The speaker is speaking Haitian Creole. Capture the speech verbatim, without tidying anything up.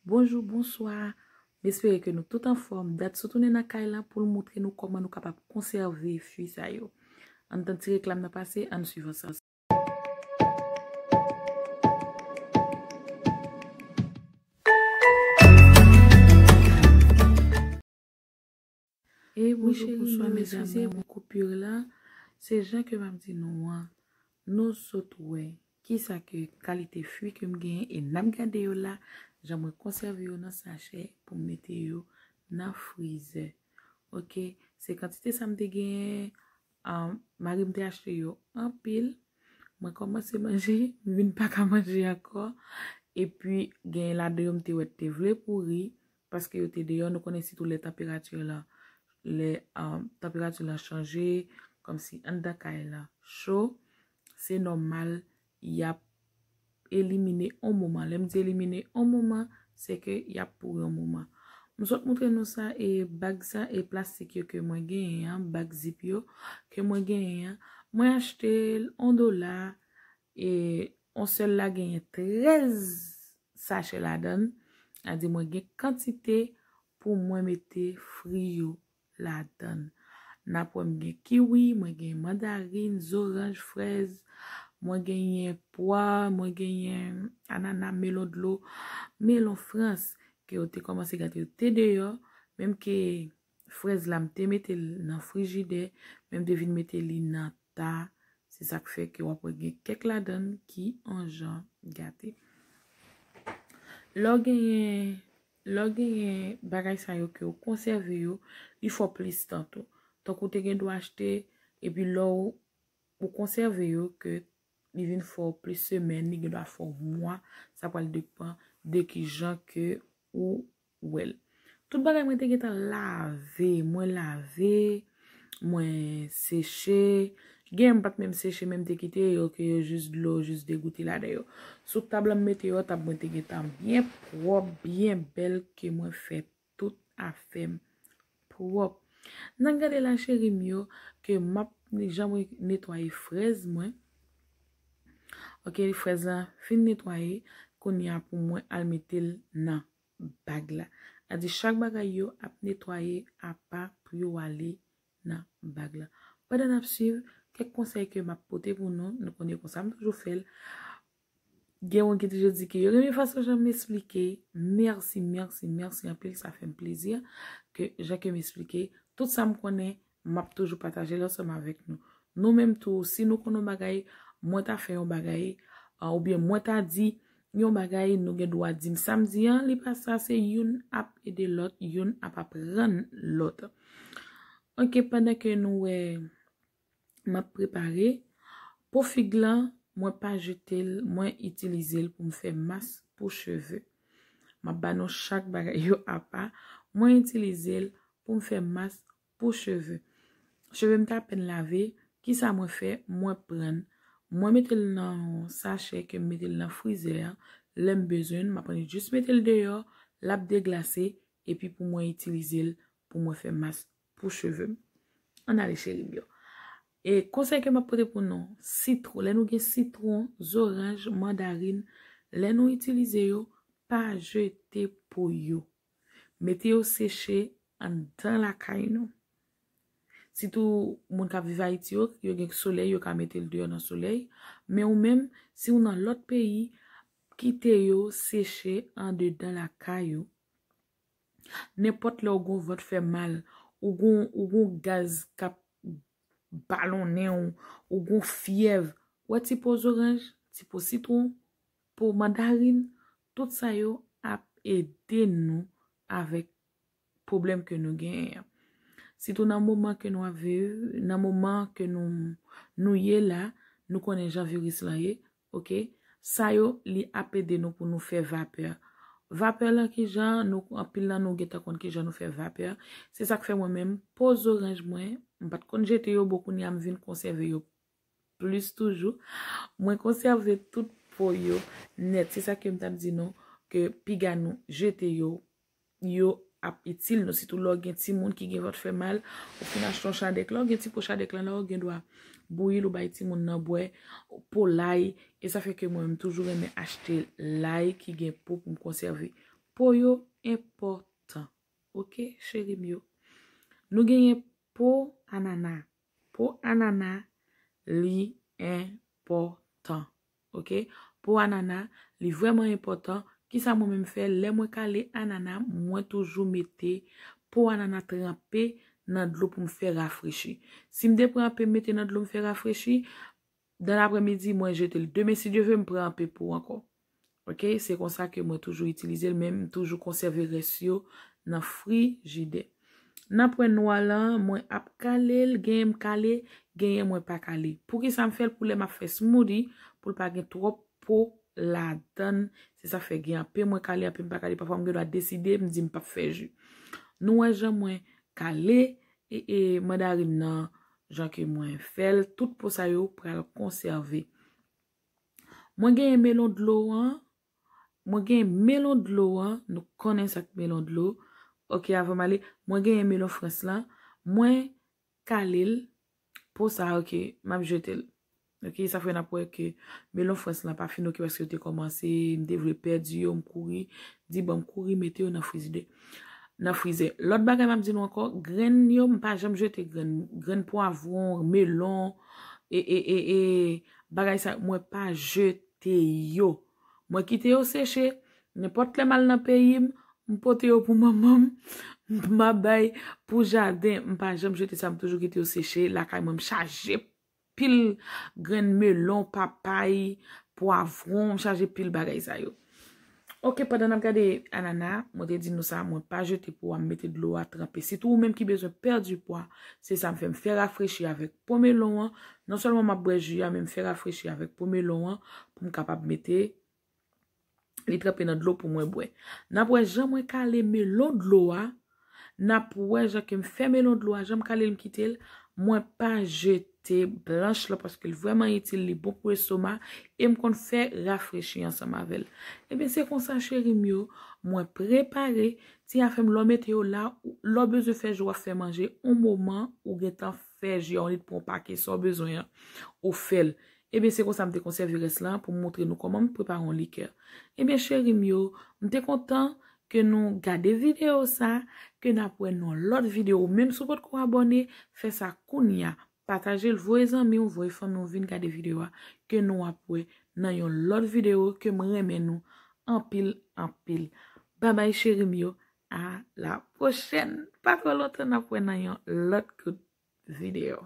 Bonjou, bonswa. M espere ke nou tout anfòm. Dad sou tounen nan kay la pou l moutre nou kòman nou kapab konsève fwi sa yo. Ann tann ti reklam nan pase, ann swiv ansanm. E wi, cheri, nou eskize pou koupir la. Se jan ke m ap di nou an, nou sot wè kisa ke kalite fwi ke m genyen e n ap gade yo la, jan mwen konsève yo nan sachè pou m mete yo nan frizè. Oke, se kantite sa m te genyen. Ah, mari m te achte yo anpil. Mwen kòmanse manje, m vin pa ka manje ankò. Epi, genyen ladan yo m te wè te vle pouri, paske yo te deyò, nou konnen sitou lè tanperati lan, lè, ah, tanperati lan chanje, kòmsi anndan kay lan cho, se nòmal, y ap elimine yon moman. Lè m di elimine yon moman, se ke y ap pouri yon moman. M sot moutre nou sa, e bag sa, e plastik yo ke mwen genyen an, bag zip yo ke mwen genyen an. Mwen achte l yon dola, e yon sèl la genyen trèz sachè ladan l. Sa di mwen gen kantite pou mwen mete fwi yo ladan l. N ap wè m gen kiwi, mwen gen mandarin, zoranj, frèz, mwen genyen pwa, mwen genyen anana, melon dlo, melon frans, ke yo te kòmanse gate, yo te deyò, menm ke frèz la, m te mete l nan frijidè, men m te vin mete li nan ta. Se sa k fè ke w ap wè gen kèk ladan l ki yon jan gate. Lè w genyen, lè w genyen bagay sa yo ke w konsève yo, li fè w plis tan tou. Tankou w te gen dwa achte, epi lè w, ou konsève yo, ke li vin fè w plis semèn, li gen dwa fè w mwa, sa pral depann de ki jan ke ou wè l. Tout bagay mwen te gentan lave, mwen lave, mwen seche. Gen m pa t menm seche, men m te kite yo, ke yo jis dlo, jis degoute ladan yo. Sou tab la m mete yo, tab mwen te gentan byen pwòp, byen bèl, ke mwen fè tout afè m pwòp. N a gade la cheri m yo, ke m ap, jan mwen netwaye frèz mwen. Oke, frèz la fin netwaye, kounye a pou mwen al mete l nan bag la. A di chak bagay yo ap netwaye apa pou yo ale nan bag la. Pandan n ap swiv, kèk konsèy ke m ap pote pou nou, nou konnen konsa m toujou fè l. Gen moun ki toujou di ke yo renmen fason jan m esplike. Mèsi, mèsi, mèsi anpil, sa fè m plezi ke jan ke m esplike. Tout sa m konnen, m ap toujou pataje l ansanm avèk nou. Nou menm tou, si nou konn yon bagay, mwen ta fè yon bagay, ah, oubyen mwen ta di yon bagay, nou gen dwa di m sa m di an, li pa sa, se youn ap ede lòt, youn ap aprann lòt. Oke, pandan ke nou wè m ap prepare, po fig lan, mwen pa jete l, mwen itilize l pou m fè mas pou cheve. M ap ba nou chak bagay yo apa, mwen itilize l pou m fè mas pou cheve. Cheve m te apèn lave, kisa mwen fè? Mwen pran l, mwen mete l nan yon sachè ke m mete l nan frizè an. Lè m bezwen l, m ap annik jis mete l deyò, l ap deglase, epi pou mwen itilize l pou mwen fè mas pou cheve m. Ann ale cheri m yo. E konsèy ke m ap pote pou nou, sitwon, lè nou gen sitwon, zoranj, mandarin, lè nou itilize yo, pa jete po yo. Mete yo seche anndan lakay nou. Sitou moun k ap viv Ayiti yo, yo gen solèy, yo ka mete l deyò nan solèy. Men ou menm, si w nan lòt peyi, kite yo seche andedan lakay ou. Nenpòt lè w gon vant fè mal, ou gon, ou gon gaz k ap balonnen w, ou gon fyèv, wè ti po zoranj, ti po sitwon, po mandarin, tout sa yo ap ede nou avèk pwoblèm ke nou genyen an. Sitou nan moman ke nou ap viv, nan moman ke nou, nou ye la, nou konnen jan viris lan ye, oke? Sa yo, li ap ede nou pou nou fè vapè. Vapè lan kijan, nou, anpil nan nou gentan konn kijan nou fè vapè. Se sa k fè mwen menm, po zoranj mwen, m pa t konn jete yo, bon, kounye a m vin konsève yo plis toujou. Mwen konsève tout po yo nèt. Se sa ke m t ap di nou, ke piga nou jete yo, yo ap itil nou. Sitou lè w gen timoun ki gen vant fè mal, ou fin achte yon chadèk. Lè w gen ti po chadèk lan, lè w gen dwa bouyi l, ou bay timoun nan bwè, po lay. E sa fè ke mwen menm toujou renmen achte lay ki gen po pou m konsève po yo enpòtan. Ok, cheri m yo. Nou genyen po anana. Po anana, li enpòtan. Ok? Po anana, li vrèman enpòtan. Kisa mwen menm fè? Lè mwen kale anana, mwen toujou mete po anana tranpe nan dlo pou m fè rafrechi. Si m te pran anpe mete nan dlo m fè rafrechi, dan lapremidi, mwen jete l. Demen, si Dye vle, m pran anpe po ankò. Ok? Se konsa ke mwen toujou itilize l, men m toujou konsève rès yo nan frijidè. Nan pwen nwa lan, mwen ap kale l, genyen m kale, genyen mwen pa kale. Poukisa m fè l? Pou lè m ap fè smoothie, pou l pa gen twòp po ladan l. Se sa fè gen anpe mwen kale, anpe m pa kale. Pafwa m gen dwa deside, m di m p ap fè ji. Nou wè jan mwen kale e, e mandarin nan, jan ke mwen fè l, tout po sa yo pral konsève. Mwen genyen melon dlo an, mwen genyen melon dlo an, nou konnen sa k melon dlo. Ok, avan m ale, mwen genyen melon frans lan, mwen kale l, po sa, ok, m ap jete l. Ok, sa fè n ap wè ke melon frans lan pa fin ok paske yo te kòmanse, m te vle pèdi yo, m kouri, di bon, m kouri mete yo nan frizidè. Nan frizè. Lòt bagay m ap di nou ankò, grenn yo, m pa janm jete grenn, grenn pwavwon, melon, e, e, e, e, bagay sa, mwen pa jete yo. Mwen kite yo seche, nenpòt lè m al nan peyi m, m pote yo pou manman m, m ap bay pou jaden, m pa janm jete sa, m toujou kite yo seche, lakay mwen m chaje pil grenn melon, papay, pwavwon, m chaje pil bagay sa yo. Ok, pandan n ap gade anana, mwen te di nou sa, mwen pa jete po a, m mete dlo a tranpe. Sitou ou menm ki bezwen pèdi pwa, se sa m fè, m fè rafrechi avèk po melon an. Non sèlman m ap bwè ji a, men m fè rafrechi avèk po melon an pou m kapab mete li tranpe nan dlo pou mwen bwè. N ap wè jan mwen kale melon dlo a. N ap wè jan ke m fè melon dlo a, jan m kale l, m kite l. Mwen pa jete blanch lan paske l vrèman itil, li bon pou estoma e m konn fè rafrechi ansanm avè l. Ebyen, se konsa, cheri m yo, mwen prepare ti afè m. Lè w mete yo la, lè w bezwen fè jou w ap fè manje, yon moman ou gentan fè ji a, ou nèt pran yon pake sa w bezwen an, ou fè l. Ebyen, se konsa m te konsève rès lan pou m montre nou kòman m prepare yon likè. Ebyen, cheri m yo, m te kontan ke nou gade videyo sa, ke n ap wè nan lòt videyo. Menm si w potko abòne, fè sa kounye a. Pataje l, voye zanmi w, voye fanmi w vin gade videyo a, ke nou ap wè nan yon lòt videyo, ke m renmen nou anpil, anpil. Babay cheri m yo, a la pwochèn. Pa twò lontan n ap wè nan yon lòt kout videyo.